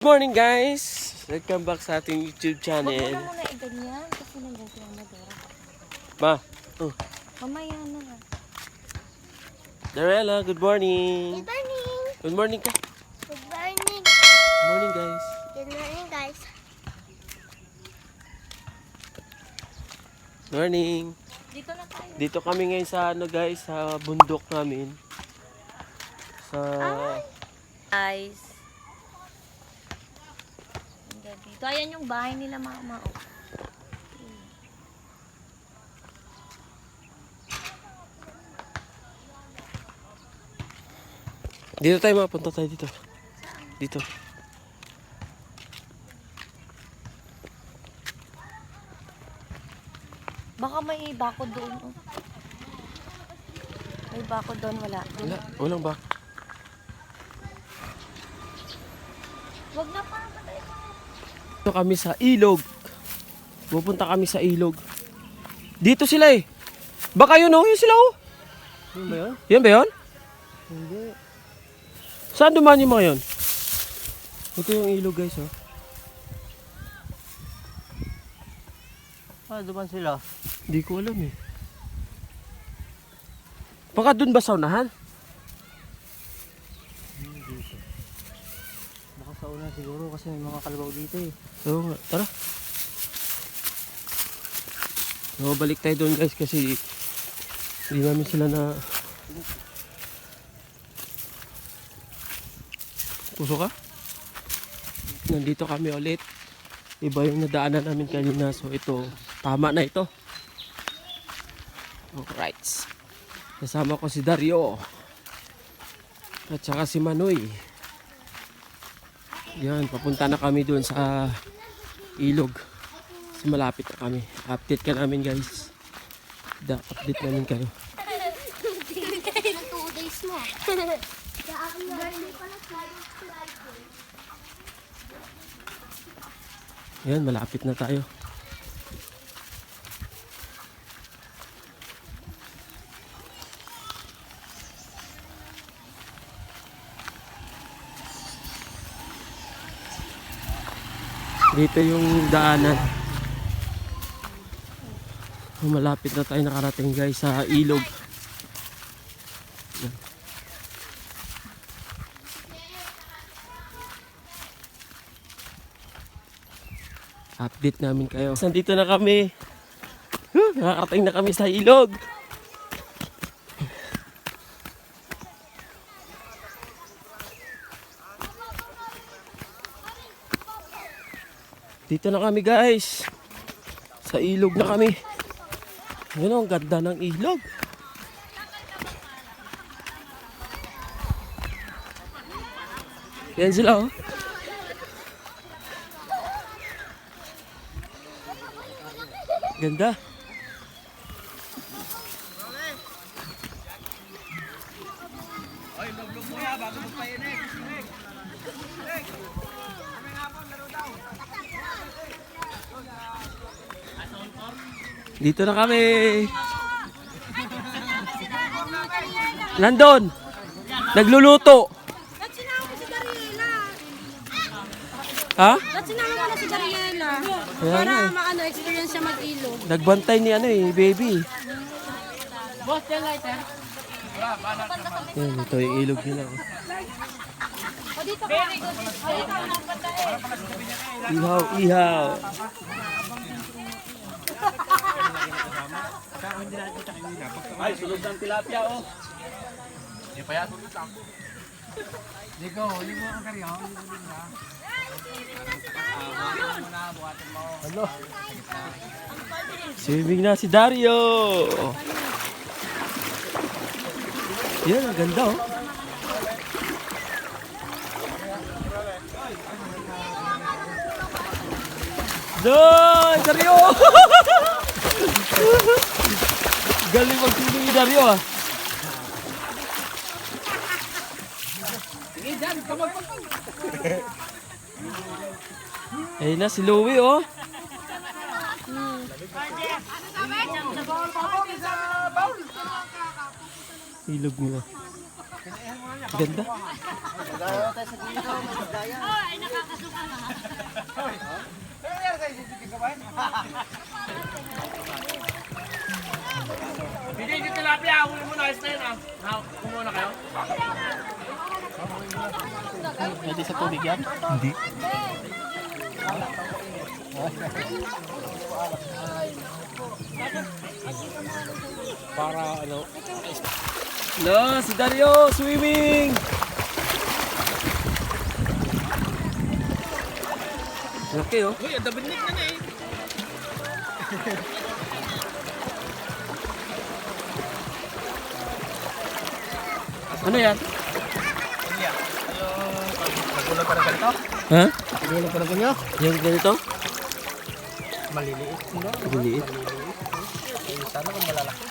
Good morning guys! Welcome back sa ating YouTube channel. Huwag mo muna iganyan kasi nandiyan sila Madura. Ma, Mamaya na nga. Darella, good morning! Good morning. Good morning ka! Good morning. Good morning guys! Good morning, guys. Morning! Dito na tayo. Dito kami ngayon sa guys, sa bundok namin. Sa... Guys. Dito. Ayan yung bahay nila mama. Oh. Dito tayo mapunta tayo dito. Dito. Baka may bako doon. Oh. May bako doon, wala. Wala, walang ba? Wag na pa. Dito kami sa ilog. Pupunta kami sa ilog. Dito sila eh. Baka yun oh, yun sila oh. Yun ba yun? Yan ba yun? Hindi. Saan dumaan yung mga yun? Ito yung ilog guys oh. Ah, duman sila. Hindi ko alam eh. Baka dun ba saunahan? Dito. Baka sa una siguro kasi may mga kalabaw dito eh. Oo nga, tara. So, balik tayo doon guys kasi hindi namin sila na... Puso ka? Nandito kami ulit. Iba yung nadaanan namin kanina. So ito, tama na ito. Alright. Kasama ko si Dario. At saka si Manoy. Yan, papunta na kami doon sa ilog. So, malapit na kami. Update ka namin guys. Update namin kayo. 2 days mo. Yan, malapit na tayo. Dito yung daanan. Malapit na tayo nakarating guys sa ilog. Yan. Update namin kayo. Nandito na kami. Nakarating na kami sa ilog. Dito na kami guys. Sa ilog na kami. Yun ang ganda ng ilog. Yan sila oh. Ganda. Dito na kami. Nandun. Nagluluto. Ba't sinama mo si Dariela? Ha? Ba't sinama mo na si Dariela? Kaya Para nga eh. maano, experience siya mag-ilo. Nagbantay ni ano eh, baby. Boss, yan lighter. Yan, ito yung ilog nila. Oh. O dito ka. Ihaw, ihaw. Ay, sulod ng tilapia oh. Di pa yan? Di ko, huli mo ang karyo. Ano? Swimming na si Dario. Yan, ang ganda oh. Doy, Dario! Galing mag-swimming ni Dario ah. Ayun na si Louie oh. Ilog nila. Ganda. Hindi yung tilapia, huli mo na. Ayos na yun ah. Kumuha na kayo? Pwede sa tubig yan? Hindi. Para ano? No, si Dario swimming! Laki oh. Uy, ang dabinig na na eh. Ano yan? Nagulang pa na ganito? Ha? Nagulang pa na ganito? Yung ganito? Maliliit. Maliit. Sana kung malalaki.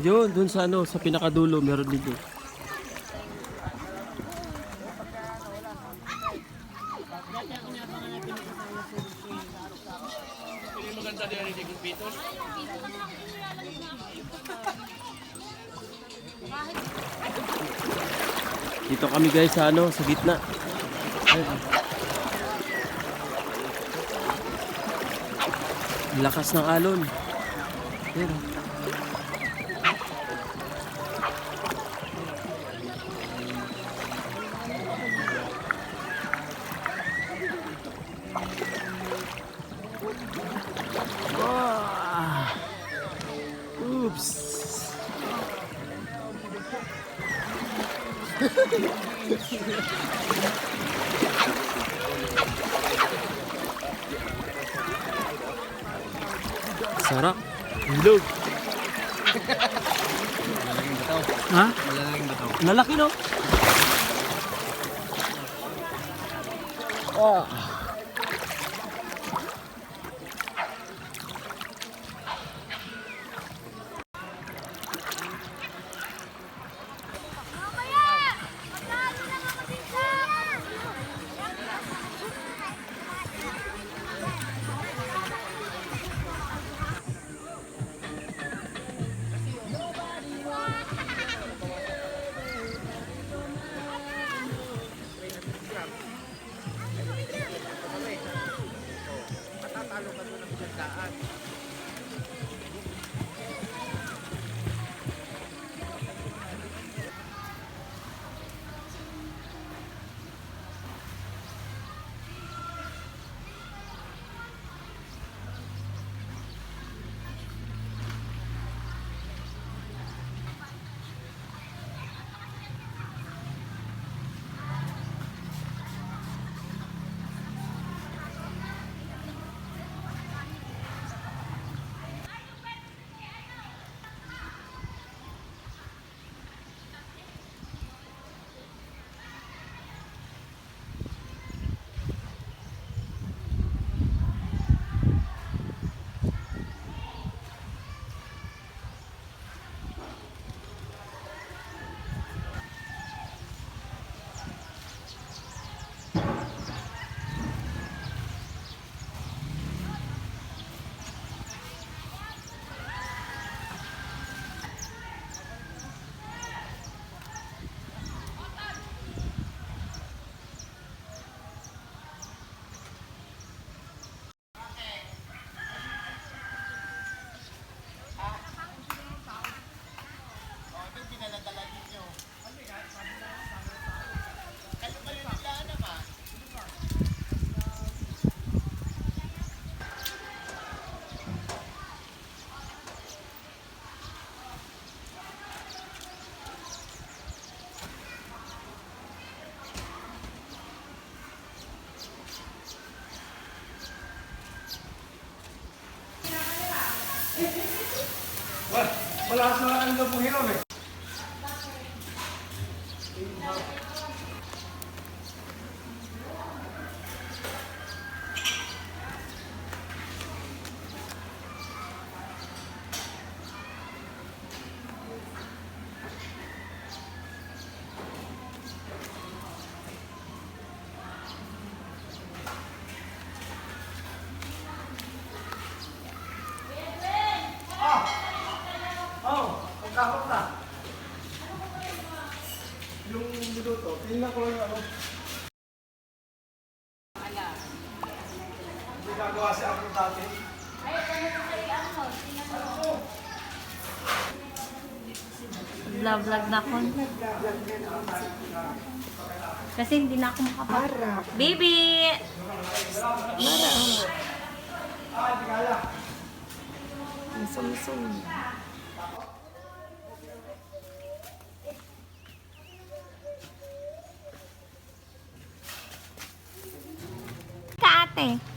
Yun, dun sa ano, sa pinakadulo, meron dito. Maganda din yung Digong Pito. Dito kami guys sa ano, sa gitna. Ayun. Lakas ng alon. Ayun. Wow. Oops. Sarap. Hilog. Malaking bataw. Ha? Malaking bataw. Nalaki no? Oh. Wala sa ano na buhilaw eh. Vlog na ako. Kasi hindi na ako makapag... Baby! Ka ate.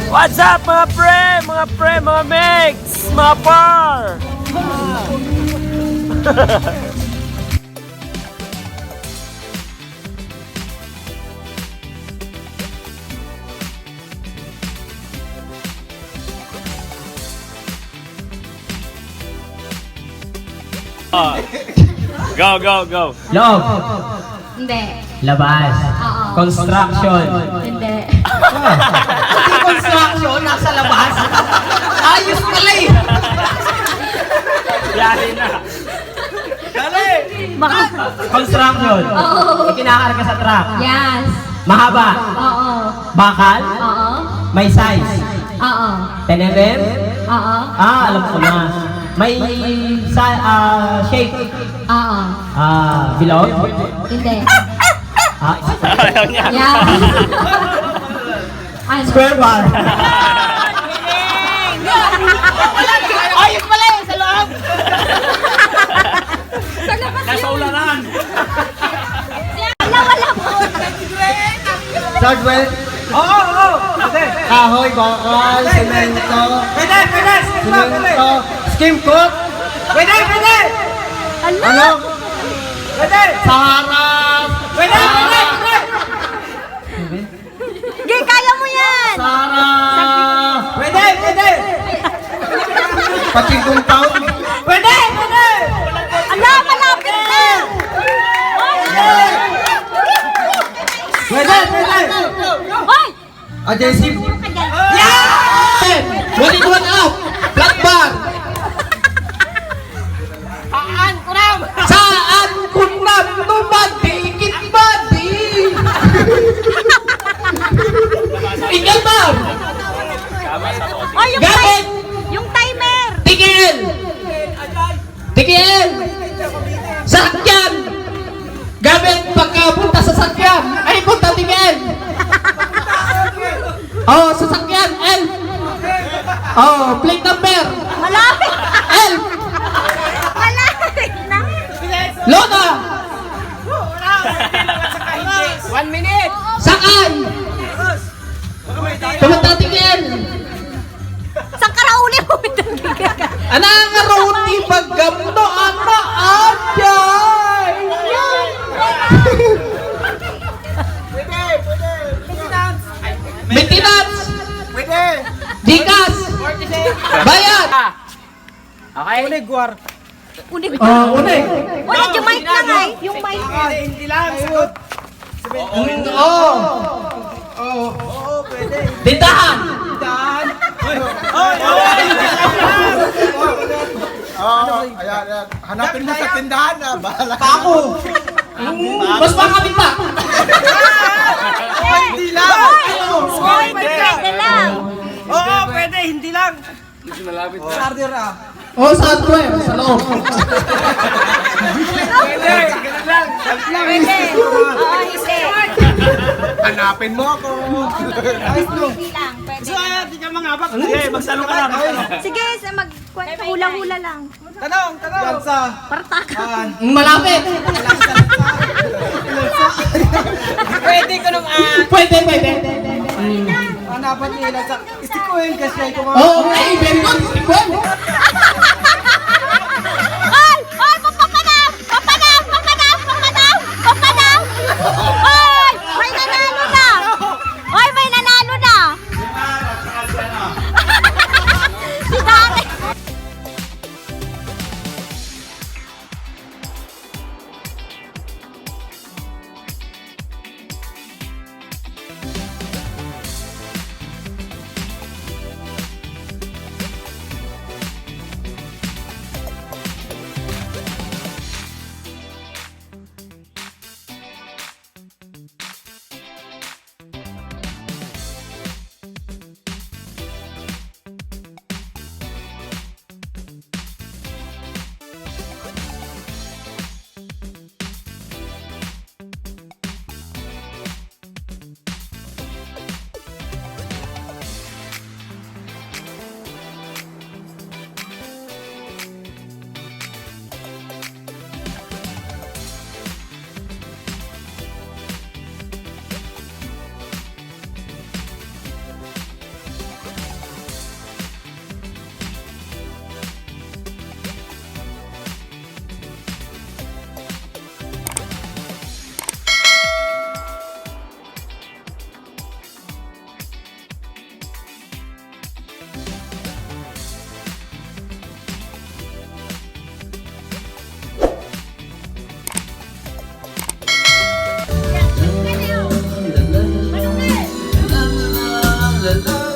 What's up mga pre, mga mix, mga par? Go. Loob, Hindi. labas, Oo. construction. Hindi. Construction, nasa labas. Ayos pala eh. Yari na. Construction. Oo. Ikinakarga sa truck. Yes. Mahaba, Oo. bakal, Oo. may size. Oo. 10 mm? Oo. Alam ko na. May shape. Oo. Bilog? Hindi. Ayaw niya. Yes. Ano? Square bar. Ayun pala yun sa loob. Sa labas Nasa ulanan. wala po. Hardware. Kahoy, bakal, semento. Semento. Skim coat. Ano? Sa harap. Gay, kaya mo yan. Sa harap. Pachingkong taon. Ala, malapit na. Hoy! Adhesive. Ka dyan. 21 up. Flat bar. Saan kunam tumadi kitbadi. Tinggal ba? Oh, yung, Gamit. yung timer. Tigil. Sakyan. Gamit pagkapunta sa sakyan. Ay, punta tigil. Oh, sasakyan. L. Oh, plate number. Malapit. L. Malapit na. Lona. 1 minute. Sakay. Pumunta tigil. Saan ka nauli mo? Anang roti paggamno ana ajay. Maintenance. Dikas. Bayad. Okay. Unig. Unig. Wala, yung mic na nga eh. Yung mic. Tindahan. Ayan. Hanapin mo sa tindahan na. Bahala. Pako. Mas makabita. Hindi lang. Hoy, pwede lang. Oo, pwede. Hindi lang. Oh, sa hardware. Sa loob. Pwede. Oo, hindi. Hanapin mo ako. Hindi lang. Pwede. Hindi ka mangabak. Sige, magsalo ka lang. Sige, hula-hula lang. Tanong. Yan sa... Partakan. Malapit. Pwede ko nung Pwede. hanapan nila sa... Istikuhin kasi ko mga... Oh, okay. Very good. Well. Hoy! Hoy! Papanaw! Hoy! May nanalo na! Hoy! May nanalo na! Si Dati! la la